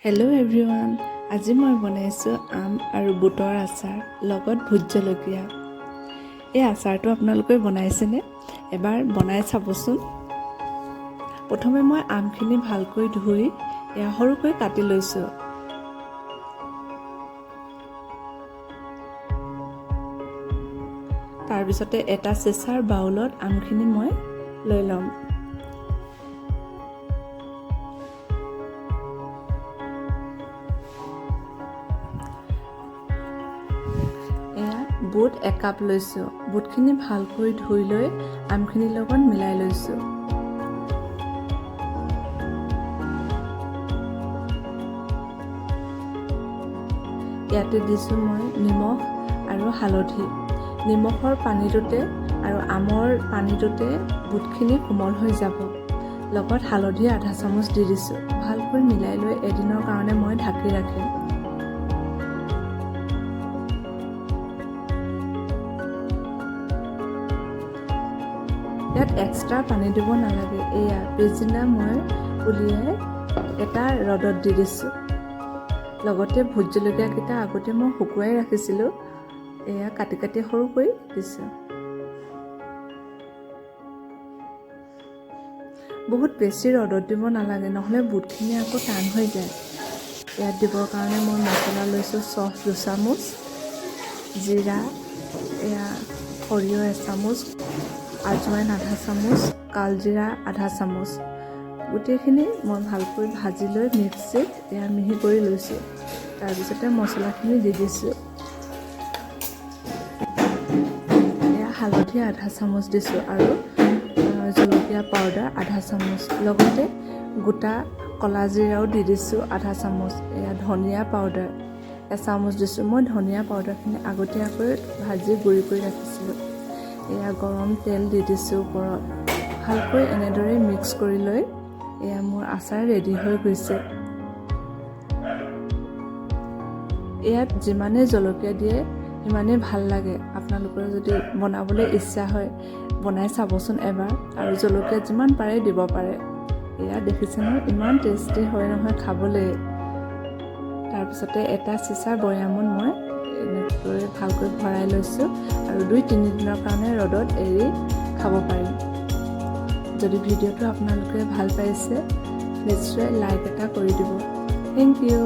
Hello' everyone, আজি মই বনাইছোঁ আম আৰু বুটৰ আচাৰ, লগত ভোট জলকীয়া। এই আচাৰটো আপোনালোকে বনাইছেনে? এবাৰ বনাই চাবচোন। প্ৰথমে মই আমখিনি ভালকৈ ধুই এয়া সৰুকৈ কাটি লৈছোঁ। তাৰপিছতে এটা চেচাৰ বাউলত আমখিনি মই লৈ ল'ম। এয়া বুট একাপ লৈছোঁ। বুটখিনি ভালকৈ ধুই লৈ আমখিনিৰ লগত মিলাই লৈছোঁ। ইয়াতে দিছোঁ মই নিমখ আৰু হালধি। নিমখৰ পানীটোতে আৰু আমৰ পানীটোতে বুটখিনি কোমল হৈ যাব। লগত হালধি আধা চামুচ দি দিছোঁ। ভালকৈ মিলাই লৈ এদিনৰ কাৰণে মই ঢাকি ৰাখিম। ইয়াত এক্সট্ৰা পানী দিব নালাগে। এয়া পিছদিনা মই উলিয়াই এটা ৰ'দত দি দিছোঁ। লগতে ভোট জলকীয়াকেইটা আগতে মই শুকুৱাই ৰাখিছিলোঁ। এয়া কাটি কাটি সৰুকৈ দিছোঁ। বহুত বেছি ৰ'দত দিব নালাগে, নহ'লে বুটখিনি আকৌ টান হৈ যায়। ইয়াত দিবৰ কাৰণে মই মছলা লৈছোঁ চফ 2 চামুচ, জিৰা, এয়া সৰিয়হ এচামুচ, আজৱাইন আধা চামুচ, কালজিৰা আধা চামুচ। গোটেইখিনি মই ভালকৈ ভাজি লৈ মিক্সিত এয়া মিহি কৰি লৈছোঁ। তাৰপিছতে মছলাখিনি দি দিছোঁ। এয়া হালধি আধা চামুচ দিছোঁ আৰু জলকীয়া পাউডাৰ আধা চামুচ, লগতে গোটা ক'লা জিৰাও দি দিছোঁ আধা চামুচ। এয়া ধনিয়া পাউডাৰ এচামুচ দিছোঁ। মই ধনিয়া পাউডাৰখিনি আগতীয়াকৈ ভাজি গুড়ি কৰি ৰাখিছিলোঁ। এয়া গৰম তেল দি দিছোঁ ওপৰত। ভালকৈ এনেদৰে মিক্স কৰি লৈ এয়া মোৰ আচাৰ ৰেডি হৈ গৈছে। ইয়াত যিমানেই জলকীয়া দিয়ে, সিমানেই ভাল লাগে। আপোনালোকৰ যদি বনাবলৈ ইচ্ছা হয়, বনাই চাবচোন এবাৰ আৰু জলকীয়া যিমান পাৰে দিব পাৰে। এয়া দেখিছে নহয়, ইমান টেষ্টি হয় নহয় খাবলৈ। তাৰপিছতে এটা চিচাৰ বৈয়ামত মই এনেকৈ ভালকৈ ভৰাই লৈছোঁ আৰু 2-3 দিনৰ কাৰণে ৰ'দত এৰি খাব পাৰিম। যদি ভিডিঅ'টো আপোনালোকে ভাল পাইছে, নিশ্চয় লাইক এটা কৰি দিব। Thank U.